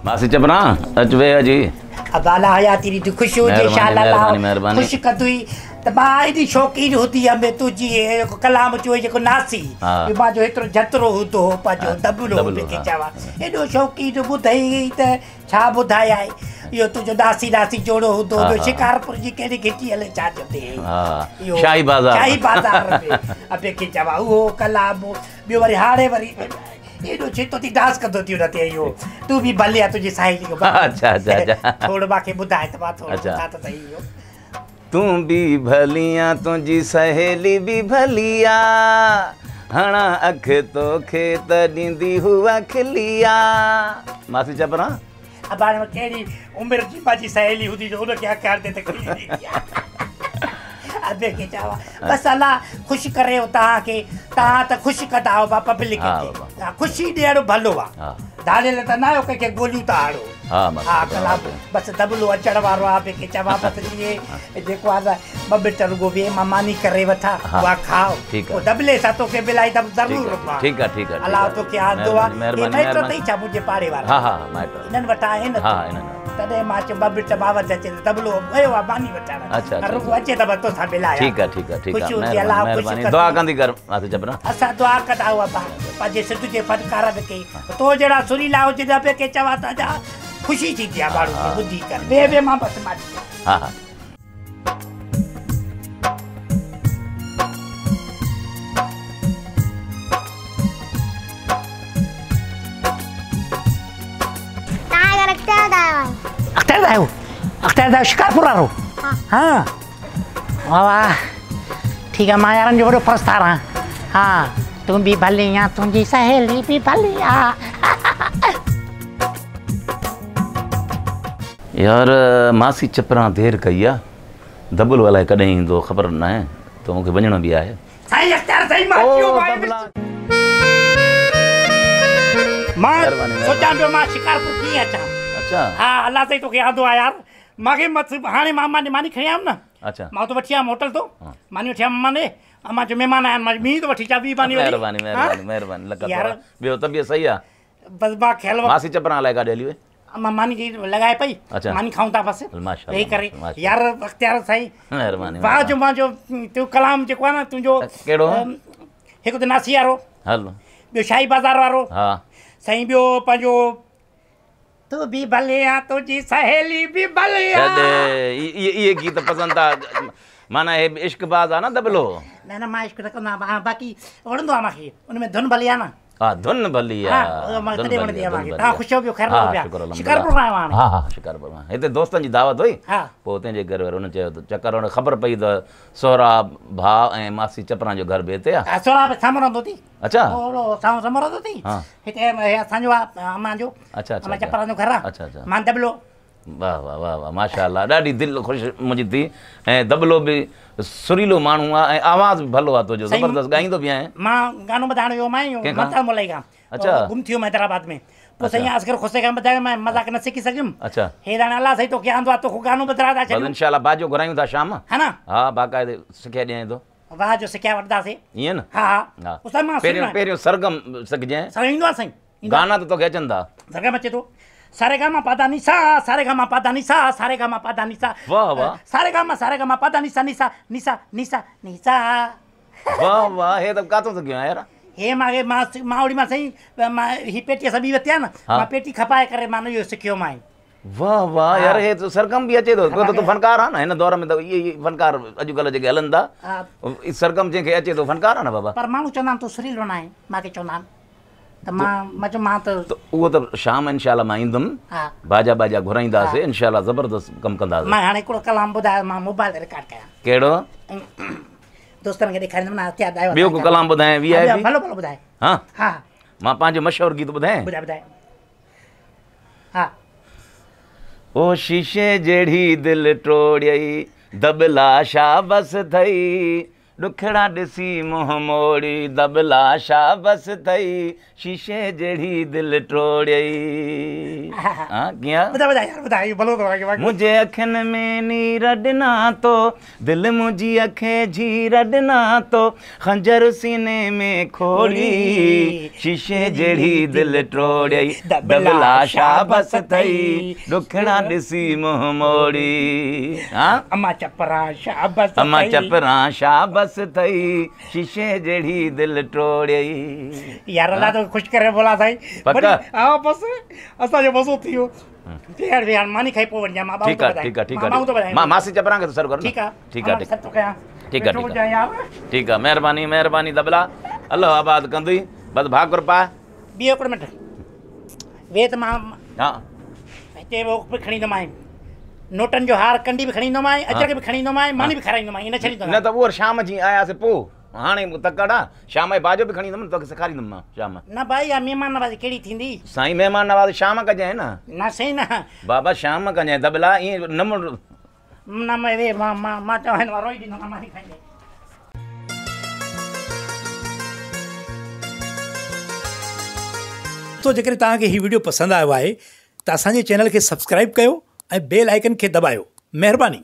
मासी चपरा अच वे अजी अब अला हयाती री खुश हुजे इंशाअल्लाह खुश कंदुई त मां एॾी शौक़ीन हूंदी हुअमि तुंहिंजी जेको कलाम जो जेको नासी मां जो एतिरो जतरो हूंदो हो पंहिंजो दबलो मूंखे चवां एॾो शौक़ीन ॿुधई त छा ॿुधायां इहो तुंहिंजो नासी नासी जोड़ो हूंदो हो शिकारपुर जी कहिड़ी घिटी हले छा चवंदे इहो शाही बाज़ार में अबे खे चवां उहो कलाम ॿियो वरी हाणे वरी एॾो छितो थी डांस कंदो थी हुन ते इहो तूं बि भले आहे तुंहिंजी साहेली खे अच्छा अच्छा अच्छा थोरो मूंखे ॿुधाए त मां थोरो ॿुधां त सही इहो तूं बि भली आ तुंहिंजी सहेली बि भली आ हणा अख तोखे त ॾींदी हुआ खिली आ मासी चपरा अब हाणे कहिड़ी उमिरि जी पंहिंजी सहेली हूंदी जो हुनखे अख हणंदे त खिली ॾींदी अबे खे चवां बसि अलाह ख़ुशि करे तव्हांखे तव्हां त ख़ुशि कंदा आहियो बा पब्लिक खे ख़ुशी ॾियणु भलो आहे धाड़ियल त न आहियो कंहिंखे ॻोल्हियूं था हणो हा कलाम बसि दबलो अचण वारो आहे अबे खे चवां बसि जीअं जेको आहे त ॿ मिंट रुॻो वेह मां मानी करे वठां उहा खाओ पोइ दबले सां तोखे मिलाईंदमि ज़रूरु ठीकु आहे ठीकु आहे अलाह तोखे आंदो आहे माइट अथई छा मुंहिंजे पाड़े वारा हा हा माइट हिननि वटि आहिनि तॾहिं मां चयो ॿ मिंट मां वटि अचे दबलो वियो आहे मानी वठण अच्छा रुॻो अचे त बसि तोसां मिलायां ठीकु आहे ठीकु आहे ठीकु आहे महिरबानी दुआ कंदी कर मासी चपरा असां दुआ कंदा आहियूं अबा पंहिंजे सिंध जे फनकारनि खे तो जहिड़ा सुरीला हुजे अबे खे चवां त अञा ख़ुशी थींदी आहे माण्हू खे ॿुधी करे ॿिए ॿिए मां बसि मां हा हा अख़्तर अख़्तर दायो शिकारपुर वारो हा वाह वाह ठीकु आहे मां यारनि जो वॾो परस्तार आहियां हा तूं बि भली आहीं तुंहिंजी सहेली बि भली आहे यार मासी चपरा देरि कई आहे दबलो अलाए कॾहिं ईंदो ख़बर न आहे त मूंखे वञिणो बि आहे साईं अख़्तर साईं मां मां सोचां पियो मां शिकारपुर कीअं अचां अच्छा हा अलाह साईं तोखे आंदो आहे यार मूंखे हाणे मां मानी खणी आयुमि न अच्छा मां त वठी आयुमि होटल तो मानी वठी आयुमि माने मां चयो महिमान आया आहिनि मां मींहुं थो वठी अचां ॿी मानी महिरबानी महिरबानी महिरबानी लख ॿियो तबियत सही आहे बसि मां ख़्याल मासी चपरा अलाए काॾे हली वई मां मानी जी लॻाए पई मानी खाऊं था बसि वेही करे यार अख़्तियार साईं महिरबानी वाह जो मुंहिंजो तूं कलाम जेको आहे न तुंहिंजो कहिड़ो हिकु त नासी वारो हल ॿियो शाही बाज़ार वारो हा साईं ॿियो पंहिंजो तूं बि भले आहीं तुंहिंजी सहेली बि भली आहे इहे गीत पसंदि था माना हे इश्कबाज़ आहे न दबलो न न मां इश्क न कंदो आहियां बाक़ी वणंदो आहे मूंखे उन में धुन भली आहे न हा धुन भली आहे हा तॾहिं वणंदी आहे मूंखे तव्हां ख़ुशि पियो ख़ैर पिया शिकारपुर खां आयो हाणे हा हा शिकारपुर मां हिते दोस्तनि जी दावत हुई हा पोइ तंहिंजे घर वरी हुन चयो त चकर हुन ख़बर पई त सोहराब भाउ ऐं मासी चपरा जो घर बि हिते आहे सोहराब साम्हूं रहंदो थी अच्छा साम्हूं साम्हूं रहंदो थी हिते असांजो आहे अम्मा जो अच्छा अच्छा अम्मा चपरा जो घर आहे अच्छा अच्छा मां दबलो वाह वाह वाह वाह माशाअल्लाह ॾाढी दिलि ख़ुशि मुंहिंजी थी ऐं दबलो बि सुरीलो माण्हू आहे ऐं आवाज़ बि भलो आहे तुंहिंजो ज़बरदस्त ॻाईंदो बि आहे मां गानो ॿुधाइण वियो मां मता मोलाई खां अच्छा गुम थी वियुमि हैदराबाद में पोइ साईं असगर खुसे खां ॿुधायो मां मज़ाक न सिखी सघियुमि अच्छा हे हाणे अलाह साईं तोखे आंदो आहे तोखे गानो ॿुधाए था छॾियूं इंशाअल्लाह बाजो घुरायूं था शाम हा न हा बाक़ाइदे सिखे ॾियां थो वाह जो सिखिया वठंदासीं ईअं न हा हा उस्ताद मां पहिरियों पहिरियों सरगम सिखजांइ सरगम ईंदो आहे साईं गाना त तोखे अचनि था सरगम अचे थो सारे गा मा पा धा नी सा सारे गा मा पा धा नी सा सारे गा मा पा धा नी सा वाह वाह सारे गा मा पा धा नी सा नी सा नी सा नी सा नी सा वाह वाह हे त काथों सिखियो आहे यार हे मां मां मां ओॾी मां साईं मां ही पेटी असां ॿी वरिती आहे न मां पेटी खपाए करे मां इहो सिखियो मां वाह वाह यार हे त सरगम बि अचे थो त फनकार आहे न हिन दौर में त इहे ई फनकार अॼुकल्ह जेके हलनि था सरगम जंहिंखे अचे थो फनकार आहे न बाबा पर माण्हू चवंदा आहिनि तूं सुरीलो न आहे मूंखे चवंदा आहिनि त मां मां चयो मां त उहो त शाम इंशाअल्लाह मां ईंदुमि बाजा बाजा घुराईंदासीं इंशाअल्लाह ज़बरदस्त कमु कंदासीं मां हाणे हिकिड़ो कलाम ॿुधायो मां मोबाइल ते रिकॉर्ड कयां कहिड़ो दोस्तनि खे ॾेखारींदुमि न हथियार ॾायो ॿियो को कलाम ॿुधायां वी I P भलो भलो ॿुधाए हा हा मां पंहिंजो मशहूर गीत ॿुधायां ॿुधाए ॿुधाए हा ओ शीशे जहिड़ी दिलि टोड़ियई दबला शाबस थई ڏکڙا ڏسي منهن موڙي، دٻلا شابس ٿئي، شيشي جهڙي دل ٽوڙيئي. ها ڪيئن؟ ٻڌاء ٻڌاء يار ٻڌاء اهو ڀلو ٿو واقعي واقعي. منهنجي اکين ۾ نير ڏنا تو، دل منهنجي کي جهير ڏنا تو، خنجر سيني ۾ کوڙي، شيشي جهڙي دل ٽوڙيئي، دٻلا شابس ٿئي، ڏکڙا ڏسي منهن موڙي. ها امان چپران شابس امان چپران شابس ٿئي، شيشي جهڙي دل ٽوڙيئي. يار الله توکي خوش ڪري ڀولا سائين. پڪ؟ ها بس اسان جو مزو ٿي ويو. ويهار ويهار ماني کائي پوء وڃجان مان ٻانهون ٿو ٻڌايان. ٺيڪ آ ٺيڪ آ مان ٻانهون ٿو ٻڌايان. مان ماسي چپران کي ٿو سڏ ڪران. ٺيڪ آ. ٺيڪ آ ٺيڪ ٿو ڪيان. ٺيڪ آ ٺيڪ آ ٺيڪ آ مهرباني مهرباني دٻلا الله آباد ڪندئي بس ڀاڪر پاء. بيهه هڪڙو منٽ ويهه ته مان ها هتي هو به کڻي ايندومانء نوٽن جو هار ڪنڊي به کڻي ايندومانء اجرڪ به کڻي ايندومانء ماني به کارائيندومانء ائين نه ڇڏيندومانء. نه ته اهو شام جيئن آياسي پوء هاڻي تڪڙ آ شام جو باجو به کڻي ايندم نه توکي سيکاريندم مان شام. نه ڀائي اها مهمان نوازي ڪهڙي ٿيندي. سائين مهمان نوازي شام ڪجانء نه. نه سائين نه. بابا شام ڪجانء دٻلا ائين نه مڙ. نه مان مان مان مان چوان مان روئي ڏيندومانء ماني کائيندي. دوستو جيڪڏهن توهان کي هي وڊيو پسند آيو آهي ته اسان جي چينل کي سبسڪرائيب ڪيو ۽ بيل آئيڪن کي دٻايو مهرباني.